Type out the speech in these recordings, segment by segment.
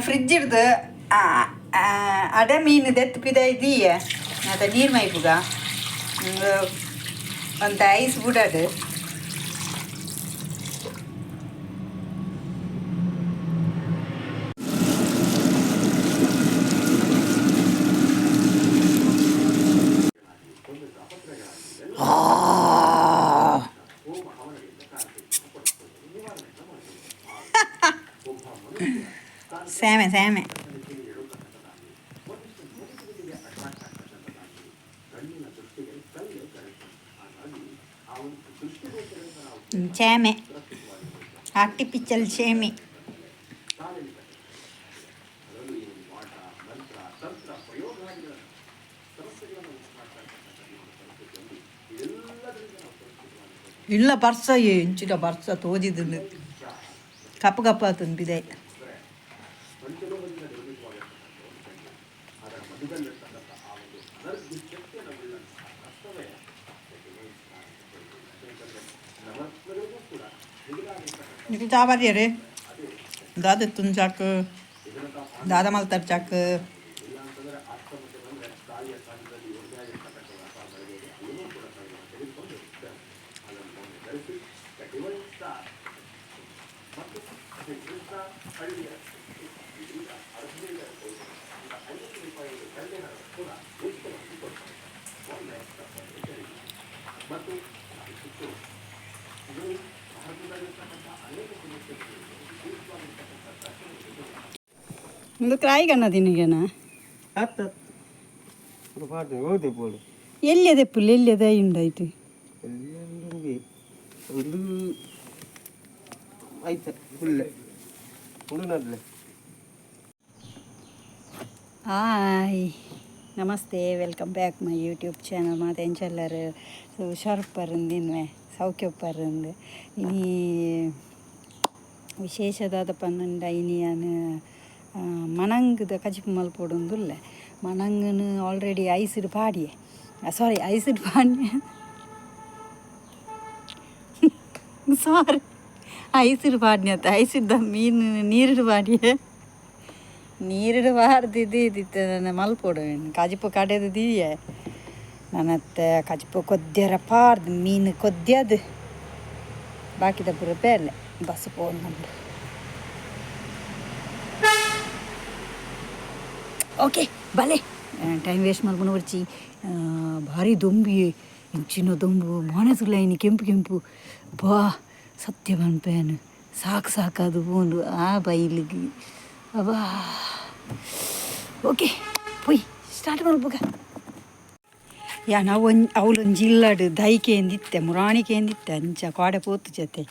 Fridge ಇಡ್ದು ಅಡೆ ಮೀನು ದೆತ್ತು ಪಿದಾಯಿ ದೀಯ ಅದ ನೀರು ಮೈಪುಗ ಒಂತ ಐಸ್ ಬುಡಡು. ಸೇಮೆ ಸೇಮೆ. ಚೇಮೆ, ಆರ್ಟಿಫಿಷಿಯಲ್ ಚೇಮೆ. ಇಲ್ಲ ಬರ್ಸ ಇಂಚಿನ ಬರ್ಸ ತೋಜಿದ್ದು ಕಪ್ಪು ಕಪ್ಪ ತುಂಬಿದೆ. ಇದು ಚಾಬಾರಿಯರೇ ದಾದ ತುಂಜಾಕ್ ದಾದ ಮಲ್ತರ್ ಚಾಕ್. ಒಂದು ಕ್ರಾಯಿ ಕಣ್ಣ ತಿನ್ನಿಗೆನಾ? ಎಲ್ಲಿದೆ ಪುಲ್, ಎಲ್ಲಿದೆ ಉಂಡಾಯ್ತು? ಒಂದು ಆಯ್ತು ಫುಲ್ಲೆ ಉಂಡು. Hi, namaste, welcome back my YouTube channel. ಮಾತ ಎಂಚೆಲ್ಲರು ಹುಷಾರುಪ್ಪರಿಂದಿನ್ವೆ, ಸೌಖ್ಯ ಉಪ್ಪರಿಂದು. ಇನಿ ವಿಶೇಷದಾದ ಪನ್ನುಂಡ ಇನಿ ಯಾನ್ ಮಣಂಗುದ ಕಜಿಪು ಮಲ್ಪೊಡುಂದುಲ್ಲೆ. ಮಣಂಗುನು ಆಲ್ರೆಡಿ ಐಸ್ಡ್ ಪಾಡಿಯೆ, ಸಾರಿ, ಐಸ್ಡ್ ಪಾಡಿಯೆ, ಸಾರಿ, ಐಸ್ಡ್ ಪಾಡ್ನೆ ಐಸ್ದ ಮೀನು ನೀರುಡು ಪಾಡಿಯೆ. ನೀರುಡು ಪಾಡ್ದು ಇದಿತ್ತೆ ಮಲ್ಪೊಡು. ಕಜಿಪು ಕಡೆದು ದೀಯೆ ನನ್ನತ್ತೆ ಕಜಿಪು ಕೊದ್ಯರ ಪಾಡ್ದು ಮೀನು ಕೊದ್ಯದು ಬಾಕಿದ ಪೂರ ಬೇಲೆ ಬಸ್ ಪೋಂದುಂಡು. ಓಕೆ, ಬಲೆ, ಟೈಮ್ ವೇಸ್ಟ್ ಮಲ್ಪುನ ಬೊರ್ಚಿ. ಭಾರಿ ದೊಂಬಿ, ಇಂಚಿನ ದೊಂಬು ಮೋನೆ ಸುಲೈನಿ ಕೆಂಪು ಕೆಂಪು ಬಾ. ಸತ್ಯ ಪನ್ಪೇನು, ಸಾಕು ಸಾಕಾದು ಪೋಂಡು ಆ ಬೈಲಿಗೆ ಅಬ್ಬಾ. ಓಕೆ, ಪೋಯ್ ಸ್ಟಾರ್ಟ್ ಮಲ್ಪುಗ. ಯಾನ್ ಅವು ಅವ್ಲೊಂಜಿ ಇಲ್ಲಡ್ ದೈ ಕೇಂದಿತ್ತೆ, ಮುರಾಣಿ ಕೇಂದಿತ್ತೆ. ಅಂಚ ಕೋಡೆ ಪೋತು ಜತೆ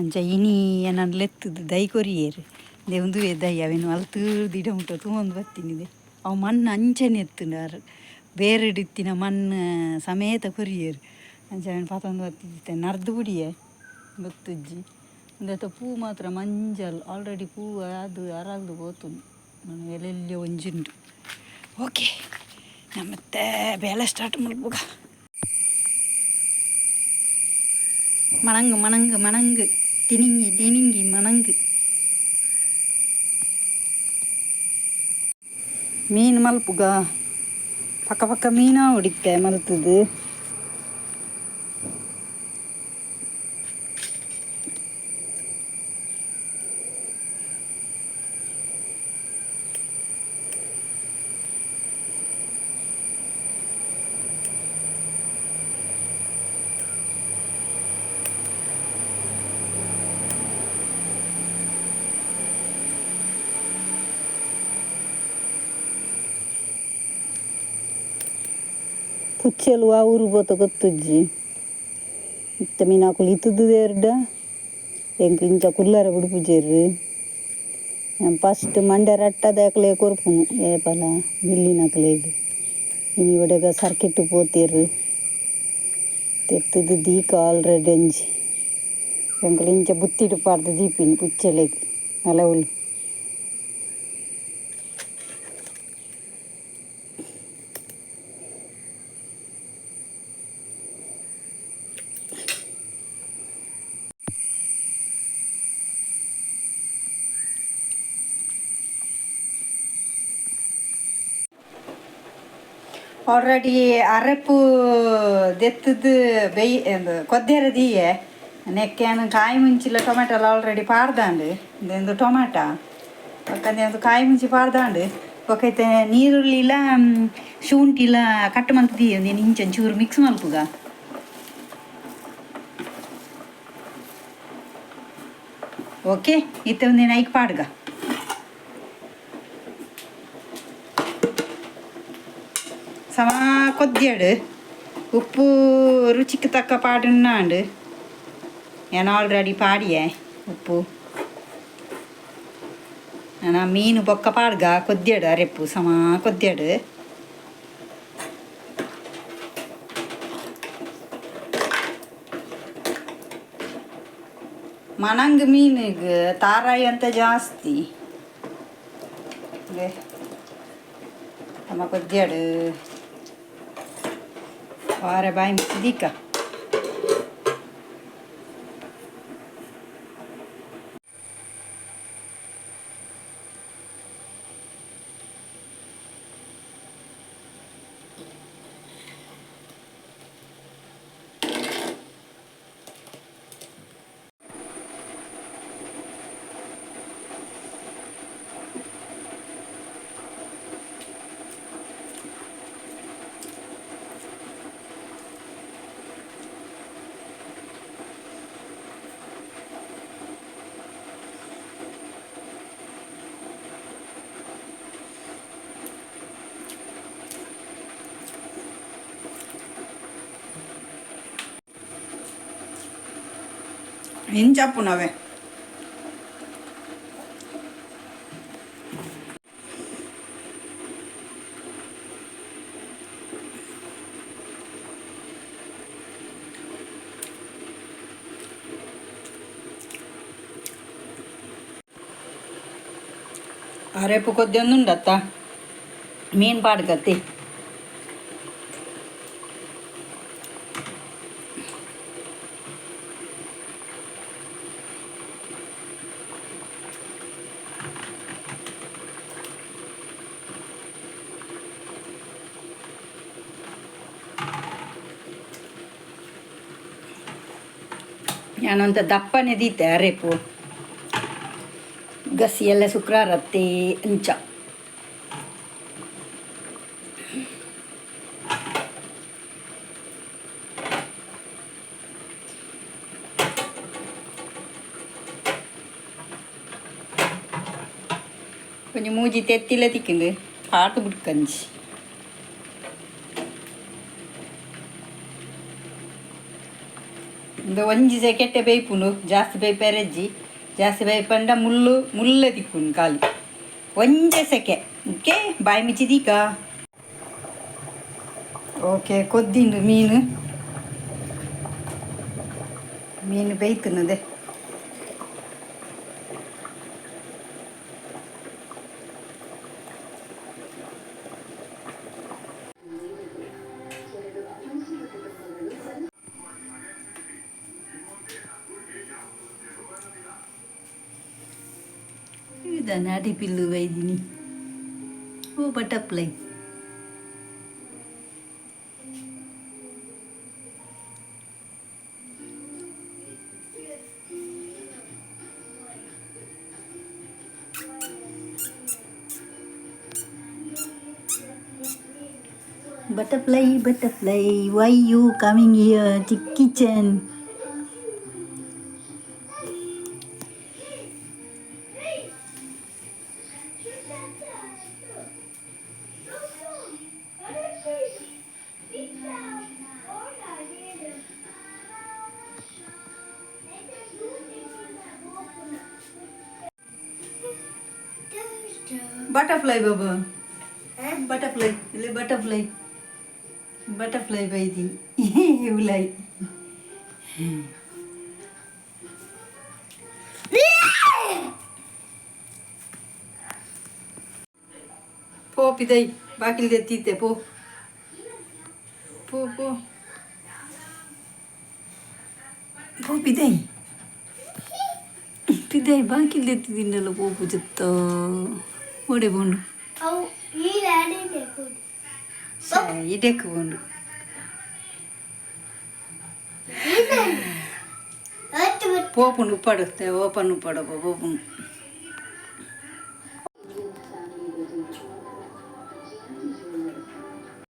ಅಂಚ ಇನಿ ಎನನ್ ಲೆತ್ತುದು ದೈ ಕೊರಿಯೆರ್. ದೆ ಉಂದುವೇ ದೈ. ಅವೆನ್ ಅಲ್ತುರ್ದು ಇಡ ಮುಟ್ಟ ತೂವೊಂದು ಬತ್ತಿನಿದೆ. ಅವು ಮಣ್ಣು ಅಂಚನೆ ಇತ್ತುಂಡು, ಆರ್ ಬೇರೆಡ್ ಇತ್ತಿನ ಮಣ್ಣು ಸಮೇತ ಕೊರಿಯೆರ್. ಅಂಚ ಅವೆನ್ ಪತೊಂದು ಬತ್ತಿದ್ದೆ. ನರ್ದು ಬುಡಿಯೆ ಗೊತ್ತುಜ್ಜಿ. ಉಂದೆತ ಪೂ ಮಾತ್ರ ಮಂಜಲ್, ಆಲ್ರೆಡಿ ಪೂ ಅದು ಅರಲ್ದು ಪೋತುಂಡು. ಎಲ್ಲೆಲ್ಲೆ ಒಂಜಿ ಉಂಡು. ಓಕೆ, ನಮ್ಮತ್ತೆ ಬೇಲೆ ಸ್ಟಾರ್ಟ್ ಮಲ್ಪುಗ. ಮಣಂಗು ಮಣಂಗು ಮಣಂಗು ತಿನಿಂಗಿ ತಿನಿಂಗಿ ಮಣಂಗು ಮೀನು ಮಲ್ಪುಗ. ಪಕ್ಕ ಪಕ್ಕ ಮೀನ ಹೊಡಿತೆ ಮಲ್ತದು. ಪುಚ್ಚೆಲು ಆ ಊರು ಪೋತ ಗೊತ್ತುಜ್ಜಿ. ಇತ್ತೆ ಮೀನಾಕುಲು ಇತ್ತುದು ಎಂಕ್ ಇಂಚ ಕುಲ್ಲರೆ ಬುಡ್ಪುಜೆರ್. ಫಸ್ಟ್ ಮಂಡೆ ರಟ್ಟದ ಅಕ್ಲೆ ಕೊರ್ಪುನು ಏಪಲ ಮಿಲ್ಲಿನಕ್ಲೆಗ್. ಇನಿ ಒಡೆಗ ಸರ್ಕಿಟ್ ಪೋತೆರ್. ತೆತ್ತುದು ದೀಕ ಆಲ್ರೆಡಿ ಅಂಚಿ ಎಂಕುಲು ಇಂಚ ಬುತ್ತಿಡ್ ಪಾಡ್ದು ದೀಪಿನಿ ಪುಚ್ಚೆಲೆಗ್ ಅಲವುಲು. ಆಲ್ರೆಡಿ ಅರಪು ದೆತ್ತದು ಬೆಯ್ ಕೊದ್ದೆರ ದೀಯೆ ನೆಕ್ಕೆನು ಕಾಯಿ ಮುಂಚಿಲ ಟೊಮೆಟೊ ಆಲ್ರೆಡಿ ಪಾಡ್ದಾಂಡು. ಇಂದು ಟೊಮೆಟೊ ಬೊಕ್ಕ ಒಂದು ಕಾಯಿ ಮುಂಚಿ ಪಾಡ್ದಾಂಡು. ಬೊಕ್ಕ ಇತ್ತೆ ನೀರುಳ್ಳಿಲ ಶುಂಠಿಲ ಕಟ್ ಮಲ್ತ್ ದೀಯೆ. ಒಂಜಿ ಇಂಚ ಒಂಚೂರು ಮಿಕ್ಸ್ ಮಲ್ಪುಗ. ಓಕೆ, ಇತ್ತೆ ಒಂದಿನ ಐಕ್ ಪಾಡ್ಗ. ಸಮ ಕೊದ್ದಿಯಡು ಉಪ್ಪು ರುಚಿಗೆ ತಕ್ಕ ಪಾಡುನ್ನಾಂಡು. ഞാൻ ಆಲ್ರೆಡಿ ಪಾಡಿಯೆ ಉಪ್ಪು. ನಾನು ಮೀನು ಬೊಕ್ಕ ಪಾಡ್ಗ ಕೊದ್ದಿಯಡು ಅರೆಪ್ಪು ಸಮ ಕೊದ್ದಿಯಡು. ಮನಂಗ್ ಮೀನಿಗೆ ತಾರಾಯಿ ಅಂತ ಜಾಸ್ತಿ. ಸಮ ಕೊದ್ದಿಯಡು ವಾರ ಬಾಯಿ ಮುಚ್ಚಿದೀಕ. ಇಂಚಪ್ಪುನವೆ ಅರೆಪು ಕೊದ್ದೊಂದುಂಡತ್ತ ಮೀನು ಪಾಡ್ಕತ್ತಿ. ನಾನೊಂತ ದಪ್ಪನೆ ದೀತೆ ಅರೆಪು ಗಸಿ ಎಲ್ಲ ಶುಕ್ರಾರತ್ತೆ ಅಂಚ. కొంచెం ಮೂಜಿ ತೆತ್ತಿಲ ತಿಕ್ಕಿಂದು ಪಾಟು ಬಿಡ್ಕಂಜಿ. ಒಂದು ಒಂಜಿ ಸೆಕೆಟೆ ಬೇಯ್ಪುಂಡು, ಜಾಸ್ತಿ ಬೇಯ್ಪೆರೆಜ್ಜಿ. ಜಾಸ್ತಿ ಬೇಯ್ಪಂಡ ಮುಳ್ಳು ಮುಳ್ಳೆ ತಿಕ್ಕುಂಡು ಖಾಲಿ. ಒಂಜೆ ಸೆಕೆ. ಓಕೆ, ಬಾಯಿ ಮಿಚ್ಚಿದೀಕ. ಓಕೆ, ಕೊದ್ದಿಂಡು ಮೀನು. ಮೀನು ಬೇಯ್ತನದೆ. ನಾಟಿ pill ಬೈದಿನಿ. Oh butterfly. Butterfly, butterfly, why you coming here to kitchen? Butterfly Baba, butterfly. ಇಲ್ಲಿ ಬಟರ್ಫ್ಲೈ, ಬಟರ್ಫ್ಲೈ ಬೈದೀನಿ ಉಲಾಯಿ. ಪೋ ಪಿದೈ, ಬಾಕಿಲ್ ತೆತ್ತೀತೆ. ಪೋ ಪೋ ಪೋ ಪೋ ಪಿದೈ, ಪಿದೈ. ಬಾಕಿಲ್ ತೆತ್ತಿದಿಂಡಲ್ಲ ಪೋಪು ಜತ್ತ ಓಡೆ ಬೋಂಡು. ಅವು ಈ ಲ್ಯಾಡಿ ಬೇಕು. ಇಡೆಕ್ ಉಂಡು. ಪೋಪುಂಡು ಉಪ್ಪಡು, ಓಪನ್ ಉಪ್ಪಡು ಪೋಪುಂಡು.